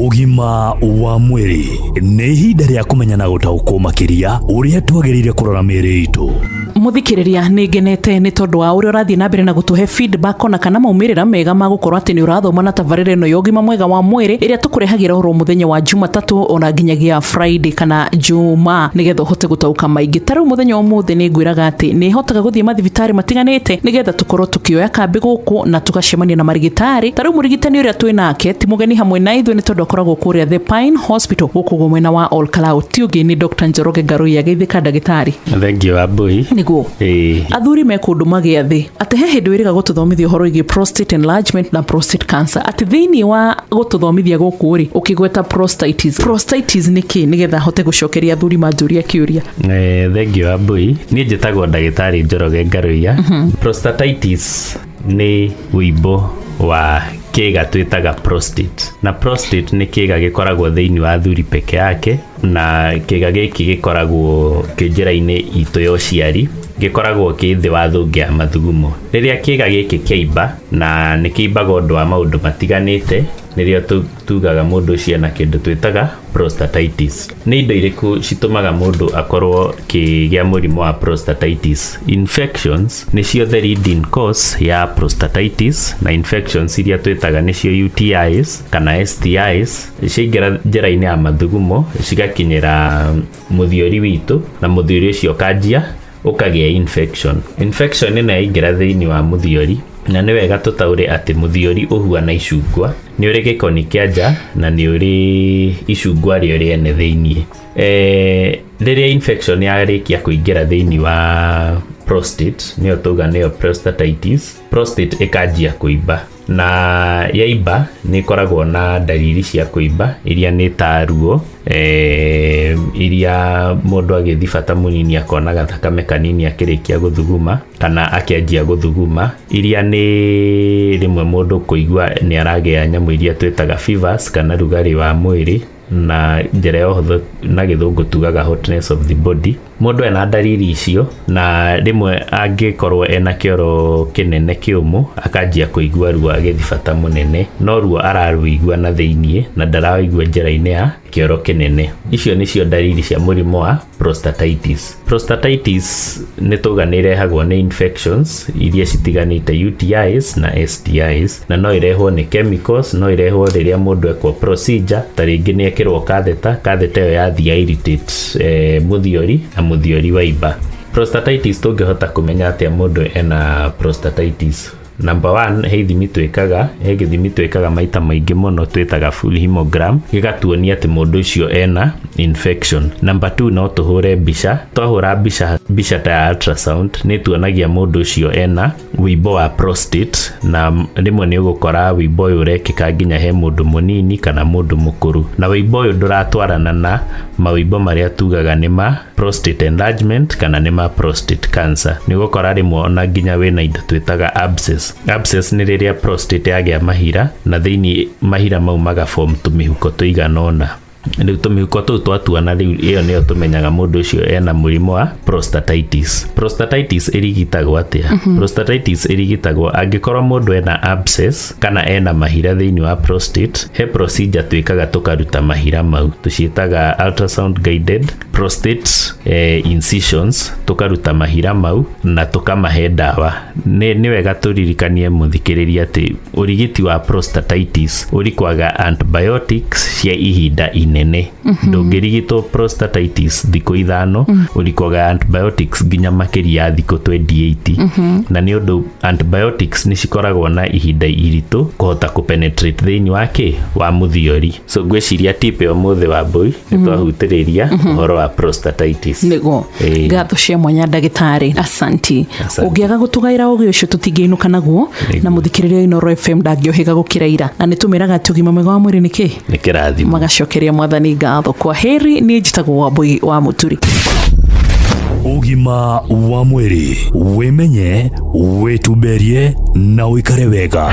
Ũgima wa mwĩrĩ nĩ ihinda rĩa kũmenya na gũtaũkwo makĩria ũrĩa twagĩrĩire kũrora mĩĩrĩ itũ. Muthikiriria, nĩ ngenete nĩ tondũ wa ũrĩa ũrathiĩ na mbere na gũtũhe feedback ona kana maumĩrĩra mega ma gũkorwo atĩ nĩ ũrathoma na tabarĩra ĩno ya ũgima mwega wa mwĩrĩ ĩrĩa tũkũrehagĩra oro mũthenya wa Jumatatũ ona nginyagia Friday kana Juma, nĩgetha ũhote gũtaũka maingĩ. Ta rĩu mũthenya wa ũmũthĩ nĩ ngwĩraga atĩ nĩ hotaga gũthiĩ mathibitarĩ matiganĩte nĩgetha tũkorwo tũkĩoya kambĩ gũkũ na tũgacemania na marigitari. Ta rĩu mũrigitani ũrĩa twĩ nake ti mũgeni hamwe na ithuĩ, nĩ tondũ akoragwo kũrĩa The Pine Hospital gũkũ ũguo mwena wa Olkalau. Ti ũngĩ nĩ Dr. Njoroge Ngarũi. Ageithĩka, ndagĩtarĩ. Thengiũ, Wambui. Nĩguo. Athuri me kũndũ magĩathĩ atĩ he hĩndĩ wĩrĩga gũtũthomithia ũhoro wĩgiĩ prostate enlargement na prostate cancer, atĩ thĩinĩ wa gũtũthomithia gũkũ rĩ, ũkĩgweta prostatitis. Prostatitis nĩ kĩ, nĩgetha hote gũcokeria athuri manjũria kĩũria? Thengiũ, Wambui. Niĩ njĩtagwo ndagĩtarĩ Njoroge Ngaruiya. Prostatitis nĩ wĩimbo wa kĩga twĩtaga prostate, na prostate nĩ kĩga gĩkoragwo thĩinĩ wa athuri peke yake, na kĩga gĩkĩ gĩkoragwo kĩ njĩra-inĩ itũ ya ũciari, gĩkoragwo kĩ thĩ wa thũngĩ ya mathugumo. Rĩrĩa kĩga gĩkĩ kĩaimba, na nĩ kĩimbaga ũndũ wa maũndũ matiganĩte, nĩrĩo tugaga mũndũ ũcio ena kĩndũ twĩtaga prostatitis. Nĩ indo irĩkũ citũmaga mũndũ akorwo kĩgĩa mũrimũ wa prostatitis? Infections nĩcio the leading cause ya prostatitis, na infections iria twĩtaga nĩcio UTIs kana STIs ciaingĩra njĩra-inĩ ya mathugumo, cigakinyĩra mũthiori witũ, na mũthiori ũcio ũkanjia ũkagĩa infection. Infection ĩno yaingĩra thĩinĩ wa mũthiori, na nĩ wega tũtaũre atĩ mũthiori ũhuana icungwa, nĩ ũrĩ gĩkoni kĩa nja na nĩ ũrĩ icungwa rĩo rĩene thĩinĩ. Rĩrĩa infection yarĩkia kũingĩra thĩinĩ wa prostate, nĩyo tauga nĩyo prostatitis, prostate ĩkanjia kũimba, na yaimba nĩ ĩkoragwo na ndariri cia kũimba iria nĩ ta ruo, iria mũndũ agĩthiĩ bata mũnini akona gathakame kanini akĩrĩkia gũthuguma kana akĩanjia gũthuguma, iria nĩ rĩmwe mũndũ kũigua nĩ aragĩa nyamũ iria twĩtaga fevers kana rugarĩ wa mwĩrĩ, na njĩra ya ũhũthũ na Gĩthũngũ tugaga hotness of the body. Mũndũ ena ndariri icio, na rĩmwe angĩkorwo ena kĩoro kĩnene kĩũmũ, akanjia kũigua ruo agĩthiĩ bata mũnene, no ruo ararũigua na thĩiniĩ na ndaraigua njĩra-inĩ ya kĩoro kĩnene. Icio nĩcio ndariri cia mũrimũ wa prostatitis. Prostatitis nĩ tauga nĩ ĩrehagwo nĩ infections iria citiganĩte, UTIs na STIs, na no ĩrehwo nĩ chemicals, no ĩrehwo rĩrĩa mũndũ ekwo procedure, ta rĩngĩ nĩ ekĩrwo catheter, catheter ĩyo yathiĩ irritate mũthiori na mũthiori waimba. Prostatitis tũngĩhota kũmenya atĩa mũndũ ena prostatitis? Number one, he ithimi twĩkaga, he gĩthimi twĩkaga maita maingĩ mũno twĩtaga full hemogram, gĩgatuonia atĩ mũndũ ũcio ena infection. Number two, no tũhũre mbica. Twahũra mbica, mbica ta ya ultrasound, nĩ tuonagia mũndũ ũcio ena wĩimbo wa prostate, na rĩmwe nĩ ũgũkora wĩimbo ũyũ ũrekĩka nginya he mũndũ mũnini kana mũndũ mũkũrũ, na wĩimbo ũyũ ndũratwarana na mawĩimbo marĩa tugaga nĩ ma prostate enlargement kana nĩ ma prostate cancer. Nĩ ũgũkora rĩmwe ona nginya wĩna indo twĩtaga abscess. Abscess nĩ rĩrĩa prostate yagĩa mahira, na thĩinĩ mahira mau magaform tũmĩhuko tũigana ũna. Rĩu tũmĩhuko tũu twatuana, rĩu ĩyo nĩyo tũmenyaga mũndũ ũcio ena mũrimũ wa prostatitis. Prostatitis ĩrigitagwo atĩa? Prostatitis ĩrigitagwo, angĩkorwo mũndũ ena abscess kana ena mahira thĩinĩ wa prostate, he procedure twĩkaga tũkaruta mahira mau, tũciĩtaga ultrasound guided prostate incisions, tũkaruta mahira mau na tũkamahe ndawa. Nĩ wega tũririkanie mũthikĩrĩria atĩ ũrigiti wa prostatitis ũrikwaga antibiotics cia ihinda inene. Ndũngĩrigitwo prostatitis thikũ 5, ũrikwaga antibiotics nginya makĩria ya thikũ 28, na nĩ ũndũ antibiotics nĩ cikoragwo na ihinda iritũ kũhota kũpenetrate thĩinĩ wa kĩ wa mũthiori. So ngwĩciria tip ya ũmũthĩ wa mbũi nĩ twahutĩrĩria ũhoro wa prostatitis. Nĩguo. Ngatho cia mwanya, ndagĩtarĩ, asanti. Asante. Ũngĩaga gũtũgaĩra ũgĩ ũcio tũtingĩinũka naguo. Na mũthikĩrĩria Inooro FM ndangĩũhĩga gũkĩra ira, na nĩ tũmĩraga atĩ ũgima mwega wa mwĩrĩ nĩ kĩ? Nĩ kĩrathimo. Magacokeria Mwathani ngatho. Kwa heri, niĩ njĩtagwo Wambũi wa Mũturi. Ũgima wa mwĩrĩ: wĩmenye, wĩtumberie na ũikare wega.